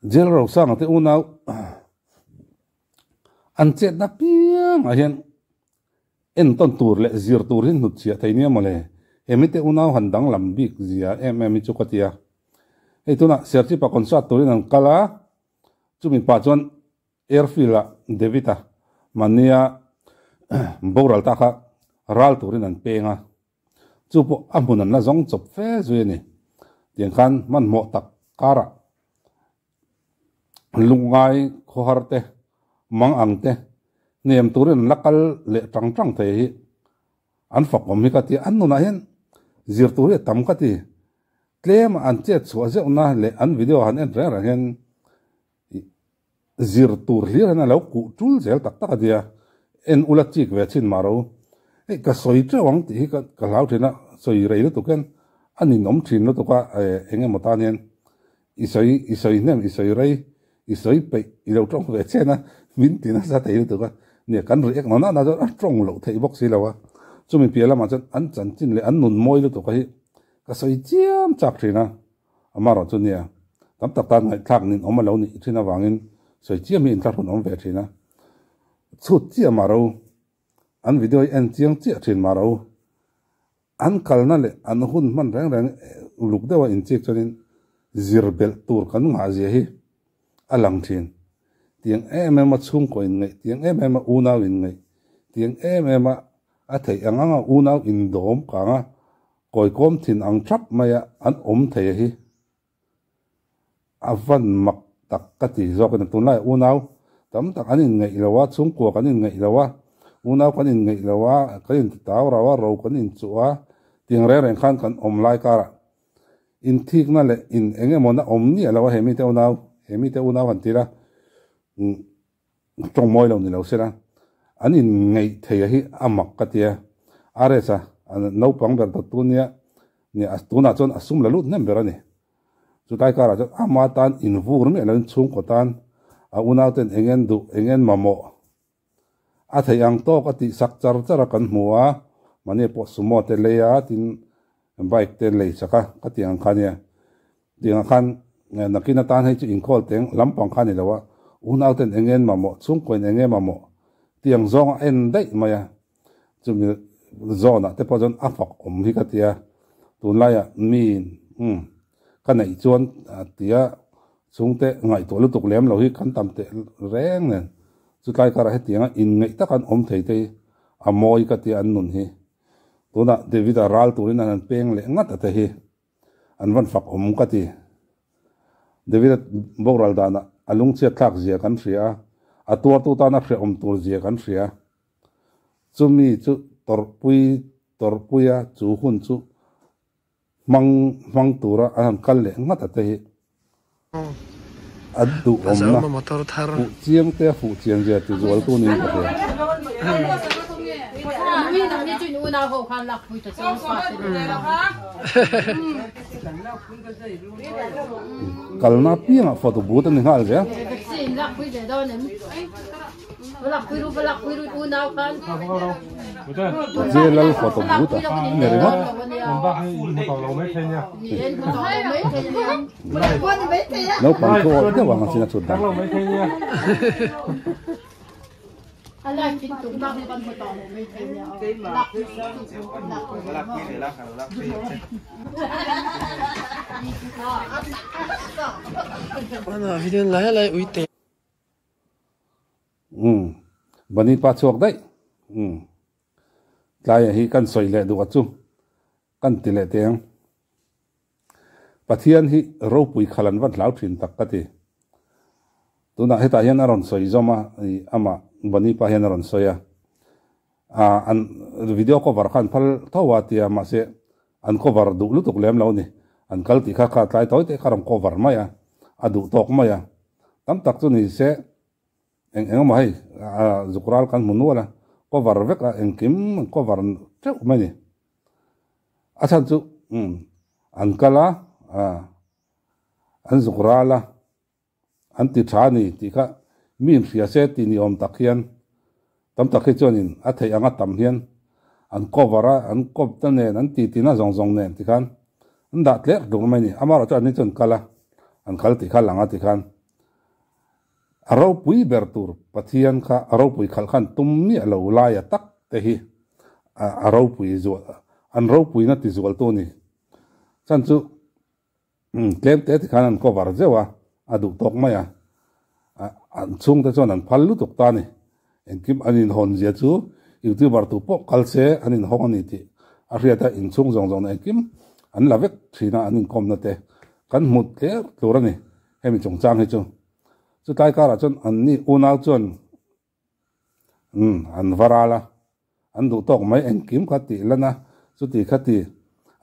Jail Rosanga te unau an chetna piangah hian entawn tur leh zir tur hi hnutchhiah thei nia mawle. He mite unau han danglam bik zia em em hi chu ka ti a. Hei tunah Serchhip-a concert turin an kal a, chumi pah chuan Airfield-ah David-a mahnia boral ta kha ral turin an peng a. Chu pawh a hmun an la zawng chawp fe zui a ni. Tiang khan hmanhmawh tak karah lungngai khawhar te, mang ang te hnem turin an la kal leh tang tang thei hi an fak awm hi ka ti. An nunah hian zir tur hi a tam ka ti. Tlem an chet chhuah zeuhna leh an video han en reng reng hian Zir tur hlir hian a lo kuh tul zel tak tak a nia, en ula chik ve chin mah ro. Hei ka sawi teuh ang tih hi ka ka hlau thin a, sawi rei lutuk hian a ninawm thin lutuk a, eng emaw tan hian i sawi i sawi hnem i sawi rei i sawi peih i lo tawng ve chen a, min ti nasa thei lutuk a, nia kan react na na chuan a tawng loh theih bawk si lo a, chumi piah lamah chuan an chanchin leh an nun mawi lutuk a hi ka sawi chiam chak thin a. Amaherawh chu nia, tam tak tan ngaihthlak nin awm a lo nih thin avangin sawi chiam hi inthlahrun awm ve thin a. Chhut chiah mah ro, an video hi en chiang chiah thin mah ro, an kalna leh an hun hman reng reng uluk deuha inchik chuanin zir belh tur kan ngah zia hi a lang thin. Tiang em em a chhungkaw inngaih, tiang em em a unau inngaih, tiang em em a a theih ang anga unau indawm kanga Kawikawm thin ang thap maia an awm thei a hi a van mak tak ka ti zawk a ni. Tunlai unau tam tak an inngeih lo a, chhungkua kan inngeih lo a, unau kan inngeih lo a, kan intitau rau a, ro kan inchuh a, tiang reng reng khan kan awm lai karah inthikna leh in eng emaw na awm ni a lo a he mite unau, he mite unau han tira Tawng mawi lo ni lo sela, an inngeih thei a hi a mak ka tia. RS-a naupang ber dawttu nia nia tunah chuan a sum la lut hnem ber a ni. Chutlai karah chuan ama tan invur miah loin chhungkaw tan a unauten eng en duh eng en mamawh a theih ang tawk a tih sak char char a kan hmu a, mahni pawh sumo te lei a tin bike te lei sak a ka tih ang kha nia. Tiangah khan nakin atan hei chu inkhawl teng lampang kha a ni lo a, unauten eng nge an mamawh, chhungkawiin eng nge mamawh tiang zawng a en daih mai a, chumi zawnah te pawh chuan a fak awm hi ka ti a, tunlaiah miin umm ka neih chuan tia chhungte ngaihtuah lutuk lem lo hi kan tam teh reng nen chutlai karah hetianga inngeih taka an awm thei te hi a mawi ka ti a an nun hi tunah David-a ral turin an han peng leh ngat a te hi. An van fak awm ka ti. David-a boral danah a lungchhiat thlak zia kan hria a, a tuartu tana hrehawm tur zia kan hria. Chumi chu tawrhpui tawrhpuia chu hun chu hmang hmang tura an han kal leh ngat a te hi a duhawmna fuh chiang te a fuh chian zia ti zualtu niin ka hria. Kalna apiangah photo booth a ni nghal zel. Jelal photo booth a ni ringawt. Naupang thu awih deuh ang a chin a chhut dan. Umm Bunny pa chhuak daih umm tlaiah hi kan sawi leh duh a chu kan ti leh teh ang Pathian hi ropui khal an van hlau thin tak ka ti tunah hetah hian a rawn sawi zawm a ih amah Bunny pa hian a rawn sawi a ah an video cover kha an phal tho a tia mahse an cover duh lutuk lem lo a ni an kal tih kha kha tlai tawi te kha a rawn cover mai a a duh tawk mai a. Tam tak chu ni se eng eng emaw hei zuk ral kan hmu nual a, cover vek a engkim an cover teuh mai a ni. A chhan chu an kal a, an zuk ral a, an ti tha a ni tih kha mi inhria se tih ni awm tak hian tam tak hi chuanin a theih anga tam hian an cover a, an kawp te nen an ti tina zawng zawng nen tikhan an dah tlerh tluk mai a ni. Amaherawhchu an ni chu an kal a, an kal tih kha lang a tikhan. A ropui ber tur Pathian kha a ropui khalh khan tum miah lo laia tak te hi a ropui zual an ropuina ti zualtu a ni. Chan chu tlem te tikhan an cover zeuh a, a duh tawk mai a. An chhungte chuan an phal lutuk ta a ni. Engkim an inhawn zia chu YouTuber tu pawh kal se an inhawng a ni tih a hriat a, inchhung zawng zawng na engkim an la vek thin a, an inkawmna te kan hmu tler tlur a ni hemi chungchang hi chu. Chutlai karah chuan anni unau chuan an va ral a, an duh tawk mai engkim kha tih lan a, chuti kha ti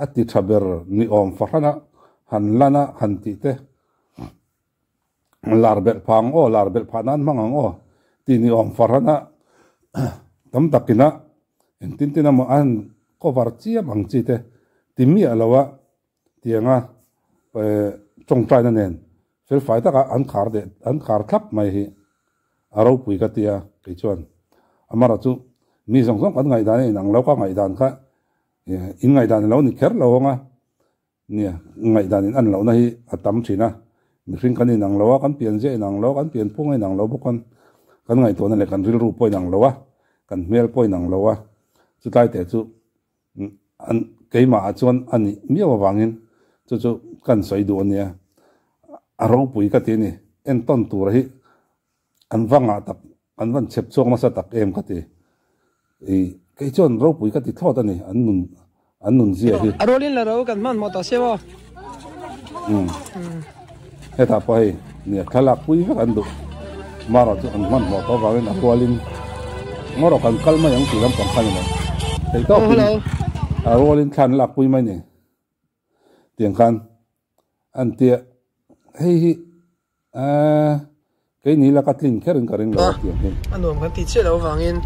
a ti tha ber ni awm fahran a han lan a han tih te lar belh phah ang aw, lar belh phah nan hmang ang aw tih ni awm fahran a tam takin a engtin tin emaw a han cover chiam ang chi te ti miah lo a tianga tawngtaina nen felfai taka an khar deh an khar thlap mai hi a ropui ka tia kei chuan amara chu mi zawng zawng kan ngaihdan a inang lo ka ngaihdan kha in ngaihdan alo ni kher lo ang a nia ngaihdan in an lohna hi a tam thin a mihring kan inang lo a kan pian zia inang lo a kan pian phung a inang lo bawk a kan ngaihtuahna leh kan rilru pawh inang lo a kan hmel pawh inang lo a chutlai te chu An keimah ah chuan a nih miau avangin chu chu kan sawi duh a nia. A ropui ka ti a ni. Entawn tura hi an va ngah tak, an van chhep chhuak nasa tak em ka ti. I kei chuan ropui ka ti thlawt a ni an nun an nun zia hi. A rualin la ro kan hmanhmawh tawh sia maw? Umm. Hetah pawh hei nia thlalak pui vek an duh. Mara chu an hmanhmawh tawh avangin a rualin ngaw kan kal mai ang tih lampang kha a ni lo. Thei tawkin a rualin thla an lak pui mai ni. Tiang khan an tia hei hi aaa keini laka tlin kherin ka ring lo a tiang hi. A nuam kan tih chiah loh avangin.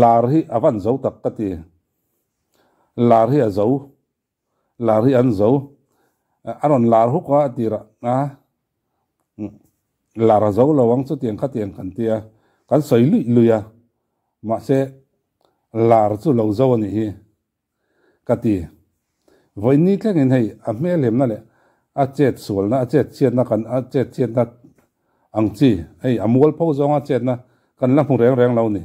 Lar hi a van zo tak ka ti. Lar hi a zo. Lar hi an zo. A rawn lar huk a a tirah a lar a zo lo ang chutiang khatiang kan ti a, kan sawi luih luih a, mahse lar chu lo zo a nih hi ka ti. Vawiin thlengin hei a hmelhemna leh a chet sualna, a chet chhiatna kan a chet chhiatna ang chi hei a mualpho zawnga chetna kan la hmu reng reng lo ni.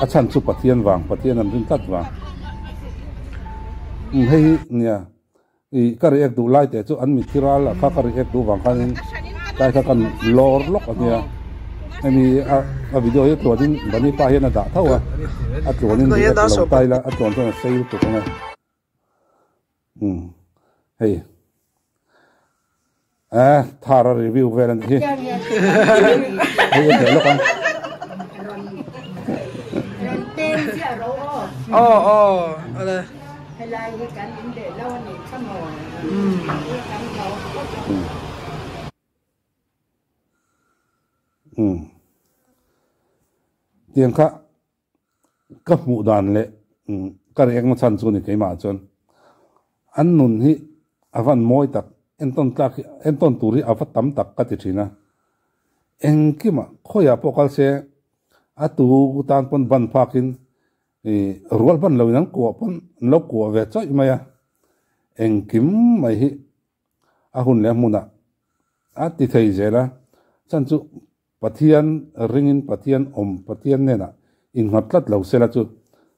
A chhan chu Pathian vang, Pathian an rin tlat vang. Umm hei hi nia i ka react duh lai teh chu an mitthi ral ah kha ka react duh vang khanin tlai kha kan lawr lawk a nia. Hemi a a video hi a tluanin Bunny pa hian a dah tho a, a tluanin react lo ta ila a tluan chuan a sei lutuk ang e. Umm hei eh thar a review vel a nih hi hei a hneh lawk ang aw aw ale umm tiang kha Ka hmuh dan leh ka rek na chhan chu ni keimah chuan an nun hi a van mawi tak entawn tlak hi entawn tur hi a va tam tak ka ti thin a, engkimah khawiah pawh kal se a tu tan pawn ban phakin ih rual hman loin an kuah pawn an lo kuah ve chawih mai a, engkim mai hi a hun leh a hmunah a ti thei zel a, chhan chu Pathian ringin Pathian awm Pathian hnenah innghat tlat lo sela chu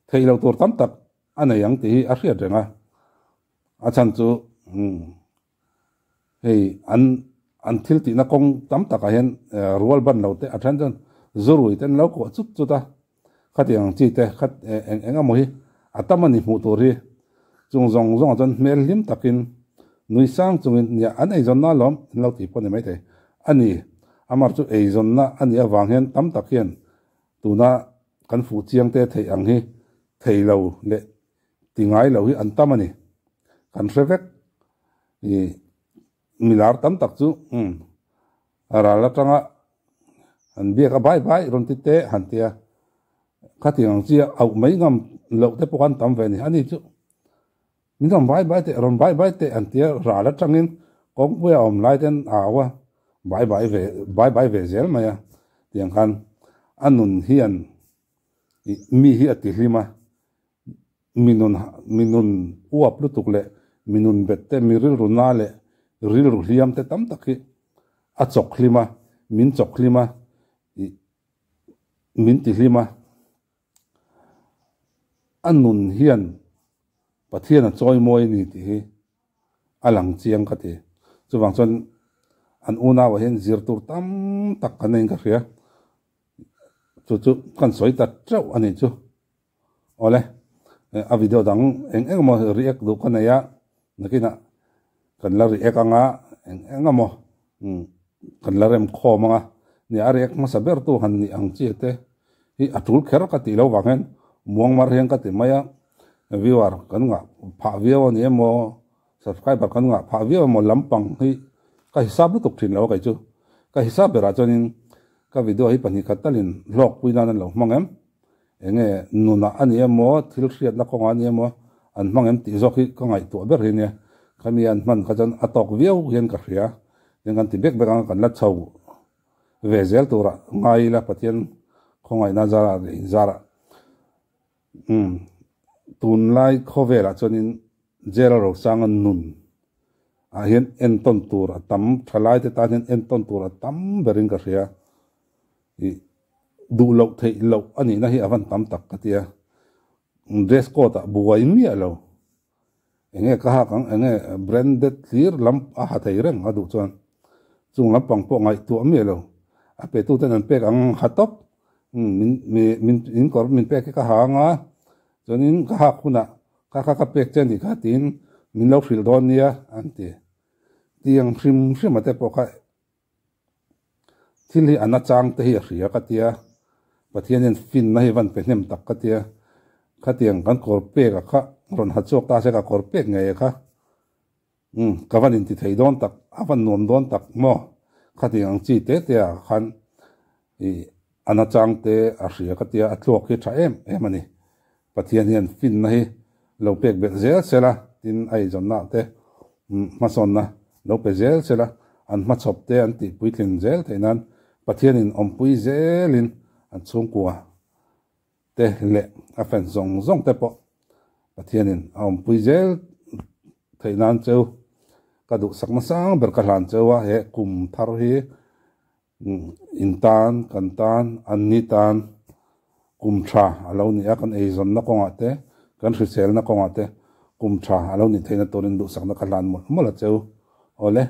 theih loh tur tam tak a nei ang tih hi a hriat reng a. A chhan chu hei an an thil tihna kawng tam takah hian rual ban lo te a then chuan zurui te an lo kuah chut chut a, khatiang ang chi te khat eng eng emaw hi a tam a ni hmuh tur hi. Chung zawng zawngah chuan hmel hlim takin nui sang chungin nia an eizawnna alawm an lo tih pawh a ni maithei a ni. Amar chu eizawnna a nih avang hian tam tak hian tuna kan fuh chiang te theih ang hi thei lo leh ti ngai lo hi an tam a ni. Kan hre vek i milar tam tak chu umm ral atanga han biak a bai bai rawn ti teh han ti a, khatiang ang chi a auh mai ngam loh te pawh an tam ve a ni. Ani chu min rawn bai bai teh rawn bai bai teh an ti a, ral atangin kawngpuia awm lai ten a au a, bai bai ve bai bai ve zel mai a tiang khan a nun hian mi hi a ti hlim a. Mi nun mi nun uap lutuk leh mi nun bet te, mi rilru na leh rilru hliam te tam tak hi A chawk hlim a, min chawk hlim a, ih min ti hlim a. A nun hian Pathian a chawi mawi a ni tih hi a lang chiang ka ti. Chuvang chuan an unauah hian zir tur tam tak kan neiin ka hria. Chu chu kan sawi ta teuh a nih chu. Awle, a video dang eng eng emaw react duh ka nei a, nakinah kan la react anga eng eng emaw kan la rem khawm anga ni a react hmasa ber tu han nih ang chi te hi a tul kher ka tih lo vang hian muangmar hian ka ti mai a, viewer kan ngah phah viau a ni emaw subscriber kan ngah phah viau emaw lampang hi ka hisap lutuk thin lo a kei chu ka hisap berah chuanin ka video hi pahnih khat talin hlawk pui nan an lo hmang em. Enge nunah a ni emaw, thil hriatna kawngah a ni emaw an hmang em tih zawk hi ka ngaihtuah ber hi nia. Khami an hman kha chuan a tawk viau hian ka hria. Tin kan ti bek bek anga kan la chho ve zel turah ngai ila Pathian khawngaihna zarah leh inzarah. Umm tunlai khawvelah chuanin Jail Rosanga nun ah hian entawn tur a tam, thalaite tan hian entawn tur a tam berin ka hria. Ih duh loh theih loh a nihna hi a van tam tak ka tia. Dress code ah buai miah lo. Enge ka hak ang, enge branded hlir lam a ha thei reng a duh chuan chung lampang pawh ngaihtuah miah lo. A pe tu ten an pek ang ha tawp. Min min in kawr min pek hi ka ha anga chuanin ka hak hunah kha kha ka pek che a nih kha tiin min lo hrilh dawn nia an ti. Tiang hrim hrim a te pawh kha Thil hi a nachang te hi a hria ka tia, Pathian hian finna hi van pe hnem tak ka tia, khatiang kan kawr pek a kha rawn ha chhuak ta se ka kawr pek ngei a kha, umm ka van inti thei dawn tak, a van nuam dawn tak maw, khatiang ang chi te te ah khan ih a nachang te a hria ka tia, a tluak hi tha em em a ni. Pathian hian finna hi lo pek belh zel sela, tin a eizawnna te hmasawnna lo pe zel sela, an hmachhawp te an tih puitlin zel theih nan Pathianin awmpui zelin an chhungkua te leh a fans zawng zawng te pawh Pathianin a awmpui zel theih nan cheu ka duhsakna sang ber ka hlan cheu a, he kum thar hi In tan, kan tan, an ni tan kum tha a lo ni a, kan eizawnna kawngah te, kan hriselna kawngah te kum tha a lo nih theihna turin duhsakna ka hlan mawlh mawlh a cheu. Awle.